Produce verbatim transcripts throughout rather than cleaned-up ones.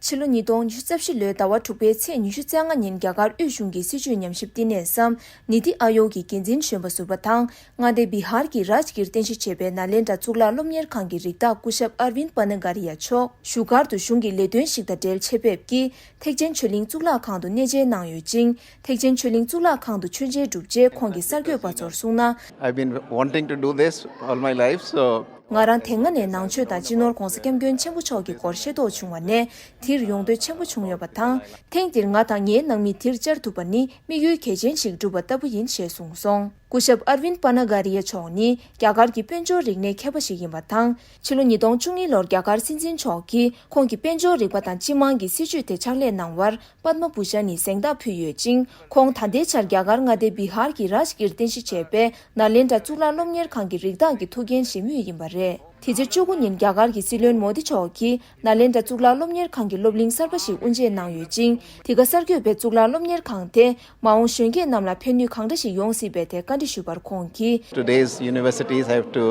ཕྱི་ལོ་ཉིས་སྟོང་ཉི་ཤུ་རྩ་བཞི་ལོའི་ཟླ་བ་དྲུག་པའི་ཚེས་ཉི་ཤུ་རྩ་ལྔ་ཉིན་རྒྱ་གར་དབུས་གཞུང་གི་སྲིད་བྱུས་ཉམས་ཞིབ་བསྟི་གནས་སམ་ནི་ཏི་ཨ་ཡོག་གི་འགན་འཛིན་གཞོན་པ་ཟུར་པ་དང་མངའ་སྡེ་བི་ཧར་གྱི་རཱཇ་གིར་རྟེན་གཞི་བྱས་པའི་ནཱ་ལེནྡྲ་གཙུག་ལག་སློབ་གཉེར་ཁང་གི་རིགས་བདག་སྐུ་ཞབས་ཨར་ཝིན་པ་ན་གྷ་རི་ཡ་མཆོག་བཞུགས་སྒར་དུ་གཞུང་གི་ལས་དོན་ཞིག་དང་འབྲེལ་ཆེད་ཕེབས་ཀྱིས་ཐེག་ཆེན་ཆོས་གླིང་གཙུག་ལག་ཁང་དུ་གནས་མཇལ་གནང་ཡོད་ཅིང་། ཐེག་ཆེན་ཆོས་གླིང་གཙུག་ལག་ཁང་དུ་མཆོད་མཇལ་གྲུབ་རྗེས་ཁོང་གིས་གསར་འགོད་པ་ཚོར་གསུངས་ན། I've been wanting to do this all my life, so ང་རང་དེ་སྔ་ནས་ནང་ཆོས་དང་སྤྱི་ནོར་༧གོང་ས་༧སྐྱབས་མགོན་ཆེན་པོ་མཆོག་གི་སྐོར་ཤེས་རྟོགས་བྱུང་བ་ནས་འདིར་ཡོང་འདོད་ཆེན་པོ་བྱུང་ཡོད་པ་དང་། ཐེངས་འདིར་ང་དང་ངའི་ནང་མི་འདིར་བཅར་ཐུབ་པ་ནི་དམིགས་ཡུལ་གལ་ཆེན་ཞིག་བསྒྲུབས་པ་ལྟ་བུ་ཡིན་ཞེས་གསུངས་སོང་། སྐུ་ཞབས་ཨར་ཝིན་པ་ན་གྷ་རི་ཡ་མཆོག་ནི་རྒྱ་གར་གྱི་དཔལ་འབྱོར་རིག་གནས་མཁས་པ་ཞིག་ཡིན་པ་དང་། ཕྱི་ལོ་ཉིས་སྟོང་བཅུ་གཉིས་ལོར་རྒྱ་གར་སྲིད་འཛིན་མཆོག་གིས་ཁོང་གི་དཔལ་འབྱོར་རིག་པ་དང་སྤྱི་དམངས་ཀྱི་སྲིད་བྱུས་དེ་ཕྱག་ལས་གནང་བར། པདྨ་བྷུ་ཤན་ནི་གཟེངས་རྟགས་ཕུལ་ཡོད་ཅིང་། ཁོང་ད་ལྟའི་ཆར་རྒྱ་གར་མངའ་སྡེ་བི་ཧར་གྱི་རཱཇ་གིར་རྟེན་གཞི་བྱས་པའི་ནཱ་ལེནྡྲ་གཙུག་ལག་སློབ་གཉེར་ཁང་གི་རིགས་བདག་གི་ཐུགས་འགན་བཞེས་མུས་ཡིན་པ་རེད། དེ་ཚེ་བཅུ་དགུ་ཉིན་རྒྱ་གར་གྱི་སྲིད་བློན་མོ་དི་མཆོག་གིས་ནཱ་ལེནྡྲ་གཙུག་ལག་སློབ་གཉེར་ཁང་གི་སློབ་གླིང་གསར་པ་ཞིག་དབུ་འབྱེད་གནང་ཡོད་ཅིང་། དེ་ག་གསར་འགོད་པས་གཙུག་ལག་སློབ་གཉེར་ཁང་དེ་མ་འོངས་གཞོན་སྐྱེས་རྣམས་ལ་ཕན་ནུས་གང་འདྲ་ཞིག་ཡོང་སྲིད་པའི་ཐད་བཀའ་འདྲི་ཞུས་པར་ཁོང་གིས། Today's universities have to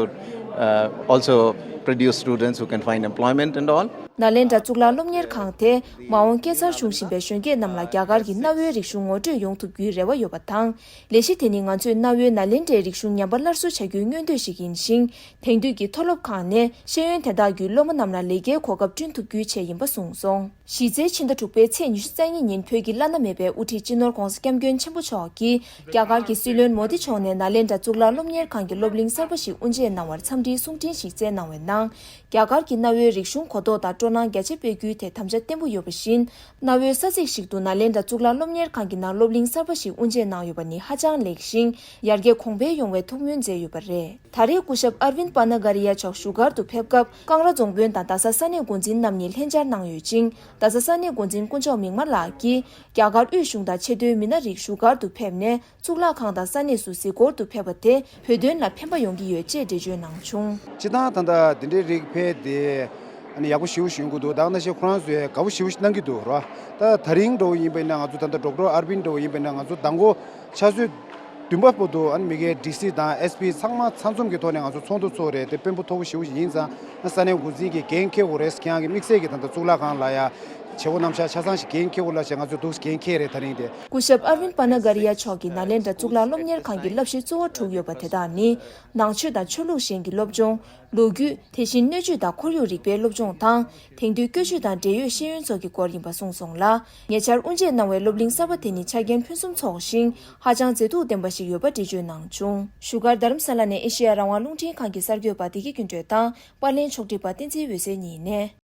uh, also produce students who can find employment and all. ནཱ་ལེནྡྲ་གཙུག་ལག་སློབ་གཉེར་ཁང་དེ་མ་འོངས་སྐྱེས་འཚར་བྱུང་བཞིན་པའི་གཞོན་སྐྱེས་རྣམས་ལ་རྒྱ་གར་གྱི་གནའ་བོའི་རིག་གཞུང་ངོ་སྤྲོད་ཡོང་ཐུབ་རྒྱུའི་རེ་བ་ཡོད་པ་དང་། ལས་གཞི་དེ་ནི་ང་ཚོས་གནའ་བོའི་ནཱ་ལེནྡྲའི་རིག་གཞུང་ཉམས་པ་སླར་གསོ་བྱ་རྒྱུའི་མངོན་འདོད་ཞིག་ཡིན་ཞིང་། དེང་དུས་ཀྱི་མཐོ་སློབ་ཁག་ནས་ཤེས་ཡོན་དེ་དག་བརྒྱུད་སློབ་མ་རྣམས་ལ་ལས་ཀའི་གོ་སྐབས་བསྐྲུན་ཐུབ་རྒྱུའི་ཆེད་ཡིན་པ་གསུངས་སོང་། གཞི་རྩའི་ཕྱི་ཟླ་དྲུག་པའི་ཚེས་ཉི་ཤུ་རྩ་གཉིས་ཉིན་བོད་ཀྱི་བླ་ན་མེད་པའི་དབུ་ཁྲིད་སྤྱི་ནོར་༧གོང་ས་༧སྐྱབས་མགོན་ཆེན་པོ་མཆོག་གིས་རྒྱ་གར་གྱི་སྲིད་བློན་མོ་དི་མཆོག་ནས་ནཱ་ལེནྡྲ་གཙུག་ལག་སློབ་གཉེར་ཁང་གི་སློབ་གླིང་གསར་པ་ཞིག་དབུ་འབྱེད་གནང་བར་འཚམས་འདྲིའི་གསུང་འཕྲིན་ཞིག་བསྩལ་གནང་བའི་ནང་། རྒྱ་གར་གྱི་གནའ་བོའི་རིག་གཞུང་གོ་རྟོགས་དང་སྤྲོ་སྣང་རྒྱ་ཆེ་སྤེལ་རྒྱུའི་ཐད་དམ་བཅའ་བརྟན་པོ་ཡོད་པ་བཞིན། གནའ་བོའི་ས་ཚིགས་ཤིག་ཏུ་ནཱ་ལེནྡྲ་གཙུག་ལག་སློབ་གཉེར་ཁང་གི་ནང་སློབ་གླིང་གསར་པ་ཞིག་དབུ་འབྱེད་གནང་ཡོད་པ་ནི་ཧ་ཅང་ལེགས་ཤིང་། ཡར་རྒྱས་གོང་འཕེལ་ཡོང་བའི་ཐུགས་སྨོན་མཛད་ཡོད་པ་རེད། ད་རེས་སྐུ་ཞབས་ཨར་ཝིན་པ་ན་གྷ་རི་ཡ་མཆོག་བཞུགས་སྒར་དུ་ཕེབས་སྐབས། ཀང་ར་རྫོང་དཔོན་དང་རྡ་ས་ས་གནས་འགོ་འཛིན་རྣམས་ནས་ལྷན་བཅར་གནང་ཡོད་ཅིང་། རྡ་ས་ས་གནས་འགོ་འཛིན་དཀོན་མཆོག་མིག་དམར་ལགས་ཀྱིས། རྒྱ་གར་དབུས་གཞུང་དང་ཆེས་མཐོའི་མི་སྣ་རིགས་བཞུགས་སྒར་དུ་ཕེབས་ནས། གཙུག་ལག་ཁང་དང་ས་གནས་སུ་གཟིགས་སྐོར་དུ་ཕེབས་པ་དེ་བོད་དོན་ལ་ཕན་པ་ཡོང་གི་ཡོད་ཅེས་འགྲེལ་བརྗོད་གནང་བྱུང་། སྤྱིར་བཏང་ད་ལྟ་འདི་འདྲའི་རིགས་ཕེབས་ཏེ། ཨ་ནི་ཡག་པོ་ཞེ་པོ་ཞིག་ཡོང་གི་འདུག་ད་ག་ནང་བཞིན་ཁོ་རང་ཚོས་དགའ་པོ་ཞེ་པོ་ཞིག་གནང་གི་འདུག་ར། ད་ད་རིང་འདྲ་བོ་ཡིན་པ་ཡིན་ན་ང་ཚོ་ད་ལྟ་ཌོག་ཊར་ཨར་བིན་འདྲ་བོ་ཡིན་པ་ཡིན་ན་ང་ཚོ་མདང་དགོང་ཆུ་ཚོད་བདུན་པ་བར་དུ་ཨ་ནི་མི་སྒེར་ཌི་སི་དང་ཨེས་པི་ཚང་མ་ཚང་འཛོམས་ཀྱི་ཐོག་ནས་ང་ཚོ་ཚོགས་འདུ་ཚོགས་རེད་དེ་དཔོན་པོ་མཐོ་པོ་ཞེ་པོ་ཞིག་ཡིན་ཙང་ཨ་ས་གནས་འགོ་འཛིན་གྱིས་འགན་འཁྱེར་དགོས་རེད་ཟེར་ཁྱེད་རང་གི་དམིགས་བསལ་གྱི་ད་ལྟ་གཙུག་ལག་ཁང་ལ་ཡ་བྱེད་སྒོ་རྣམ་གཞག་ཆ་ཚང་ཞིག་འགན་འཁྱེར་དགོས་ལ་ཞེས་ང་ཚོས་འདུག་འགན་འཁྱེར་རེད་ད་རིང་དེ། སྐུ་ཞབས་ཨར་ཝིན་པ་ན་གྷ་རི་ཡ་མཆོག་གིས་ནཱ་ལེནྡྲ་གཙུག་ལག་སློབ་གཉེར་ཁང་གི་བསླབ་གཞི་གཙོ་བོ་དྲུག་ཡོད་པ་དེ་དག་ནི། ནང་ཆོས་དང་ཆོས་ལུགས་གཞན་གྱི་སློབ་སྦྱོང་། ལོ་རྒྱུས། དེ་བཞིན་སྣོད་བཅུད་དང་ཁོར་ཡུག་རིག་པའི་སློབ་སྦྱོང་དང་། དེང་དུས་བཀོལ་སྤྱོད་དང་འབྲེལ་ཡོད་ཤེས་ཡོན་སོགས་ཀྱི་སྐོར་ཡིན་པ་གསུངས་སོང་ལ། ཉེ་ཆར་དབུ་འབྱེད་གནང་བའི་སློབ་གླིང་གསར་པ་དེ་ནི་ཆ་རྐྱེན་ཕུན་སུམ་ཚོགས་ཤིང་ཧ་ཅང་མཛེས་སྡུག་ལྡན་པ་ཞིག་ཡོད་པ་འགྲེལ་བརྗོད་གནང་བྱུང་། བཞུགས་སྒར་རྡ་རམ་ས་ལ་ནས་ཨེ་ཤེ་ཡ་རང་དབང་རླུང་འཕྲིན་ཁང་གི་གསར་འགོད་པ་བདེ་སྐྱིད་ཀུན་སྒྲོན་དང་པར་ལེན་ཕྱོགས་སྒྲིག་པ་བསྟན་འཛིན་འོད་ཟེར་གཉིས་ནས།